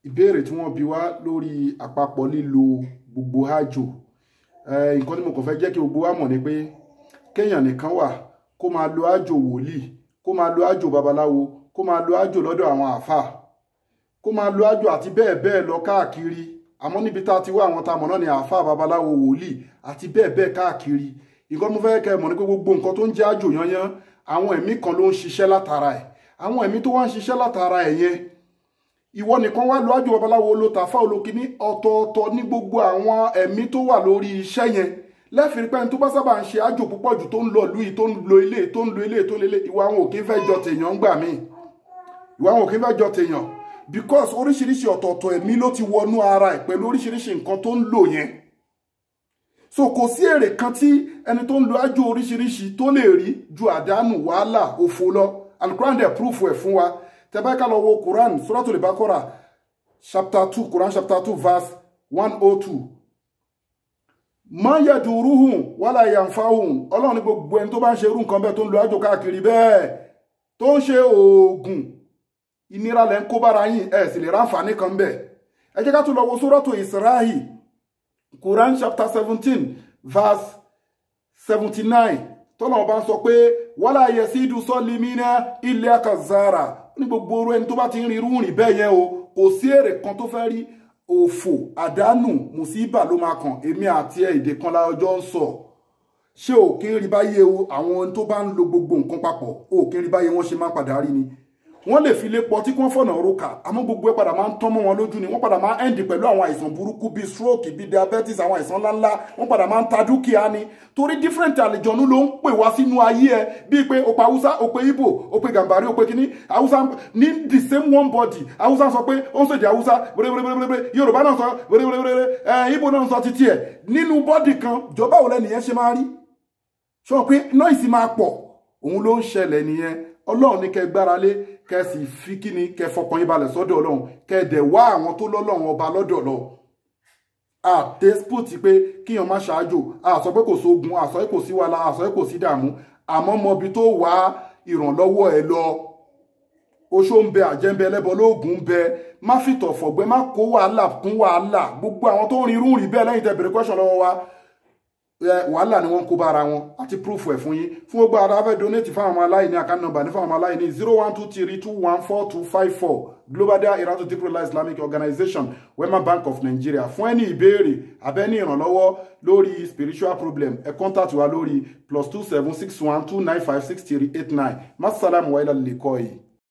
Ìbéèrè tí wọ́n bi wá lórí àpapọ̀ lílo gbogbo àjò, nǹkan tí mo kàn fẹ́ jẹ́ kí gbogbo wa mọ̀ ni pé kéèyàn nìkan wà kó máa lo àjò wòlíì, kó máa lo àjò babaláwo, kó máa lo àjò lọ́dọ̀ àwọn àáfàá, kó máa lo àjò àti bẹ́ẹ̀ bẹ́ẹ̀ lọ káàkiri. Àmọ́ níbi tá a ti wá àwọn tá a mọ̀ náà ni àáfàá, babaláwo, wòlíì àti bẹ́ẹ̀ bẹ́ẹ̀ káàkiri. Nǹkan mo fẹ́ kẹ́ mọ̀ ni pé gbogbo nǹkan tó ń jẹ́ àjò yanyan, àwọn ẹ̀mí kan ló ń ṣiṣẹ́ látara ẹ̀. Àwọn ẹ̀mí tó wá ń ṣiṣẹ́ látara ẹ̀ yẹn, ìwọ nìkan wá lo àjò babaláwo, lo tàfà, olókìní, ọ̀tọ̀ọ̀tọ̀ ní gbogbo àwọn ẹ̀mí tó wà lórí iṣẹ́ yẹn. Lẹ́fìrí pé ẹni tó bá sábà ń ṣe àjò púpọ̀ jù, tó ń lọ lùí, tó ń lo ilé, tó ń lo ilé, tó ń lo ilé, ìwà àwọn ò kí ń fẹ́ jọ tèèyàn ń gbà míì. Ìwà àwọn ò kí ń fẹ́ jọ tèèyàn because oríṣiríṣi ọ̀tọ̀ọ̀tọ̀ ẹ̀mí ló ti wọnú ara ẹ̀ pẹ̀lú oríṣiríṣi nǹkan tó ń lò yẹn. So kò sí èrè kan tí ẹni tó ń lo àjò oríṣiríṣi tó lè rí ju àdánù, wàhálà, òfò lọ. Alukuran dẹ̀ proof ẹ̀ fún wa. Tẹ́ bá ká lọ wo Quran, Suratul Baqara chapter 2, Quran chapter 2 verse 102. Ma yaduruhum wala yanfa'uhum. Ọlọ́run ní gbogbo ẹni tó bá ń ṣe irú nǹkan bẹ́ẹ̀, tó ń lo àjò káàkiri bẹ́ẹ̀, tó ń ṣe oògùn, ìnira lẹ́ ń kó bára yín, ẹ̀ sì lè ráǹfààní kan bẹ́ẹ̀. Ẹ jẹ́ ká tún lọ wo Suratu Isra'i, Quran chapter 17 verse 79. Tọ́lọ́run bá ń sọ pé wala yasidu salimina illa kazara. Ní gbogbo orú ẹni tó bá ti ń rin irú rìn bẹ́ẹ̀ yẹn o, kò sí èrè kan tó fẹ́ rí, òfò, àdánù, mùsíbà ló máa kàn. Èmi àti ẹ̀ èdè kan láọjọ́ ń sọ. Ṣé ò kí ń rí báyé o? Àwọn tó bá ń lo gbogbo nǹkan papọ̀, ò kí ń rí báyé wọ́n ṣe máa padà rí ni. Wọ́n lè fi lé pọ̀ tí wọ́n fọ̀nà roka, àmọ́ gbogbo ẹ̀ padà máa ń tán mọ́ wọn lójú ni. Wọ́n padà máa ń end pẹ̀lú àwọn àìsàn burúkú bíi stroke, bíi diabetes, àwọn àìsàn ńláńlá. Wọ́n padà máa ń ta dúkìá ni. Torí different àlejòónú ló ń pè wá sínú ayé ẹ, bíi pé o pa Haúsá, o pe Ìgbò, o pe Gàmbàrí, o pe kíní Haúsá ní the same one body. Haúsá sọ pé ó ń sèdè Haúsá wérewérewéré, Yorùbá náà sọ wérewérewéré, Ìgbò náà sọ títí ẹ nínú body kan. Jọba ò lẹ́nìyẹn ṣe máa rí sọ pé noise máa pọ̀, òun ló ń ṣẹlẹ̀ nìyẹn. Ọlọ́run ní kẹ́ gbára lé, kẹ́ sì fi kíni, kẹ́ fọkàn yín balẹ̀ sọ́dọ̀ Ọlọ́run, kẹ́ dẹ̀ wá àwọn tó lọ́lọ́run ọba lọ́dọ̀ lọ. A dispute pé kíyàn má ṣáájò, a sọ pé kò sógun, a sọ pé kò sí wàhálà, a sọ pé kò sí dààmú, àmọ́ mọbi tó wá ìrànlọ́wọ́ ẹ lọ. Oṣó ń bẹ, àjẹ́ ń bẹ, ẹlẹ́bọ lóògùn ń bẹ. Má fìtọ̀ fọ̀gbẹ́, má kó wàhálà kún wàhálà. Gbogbo àwọn tó ń rin irú rìn bẹ́ẹ̀ lẹ́yìn tẹ́ bèrè question lọ́wọ́ wa, wàhálà ni wọ́n kó bára wọn. Àti proof ẹ̀ fún yín. Fún gbogbo ara fẹ́ donate fáwọn ọmọ aláìní, account number ní fáwọn ọmọ aláìní 0123214254, Global Dahiratu Dhikrlahi Islamic Organization, Wema Bank of Nigeria. Fún ẹni ìbéèrè abẹ́ni ìrànlọ́wọ́ lórí spiritual problem, ẹ contact wa lórí +27 612956389. Masalamu wa ilal liqai.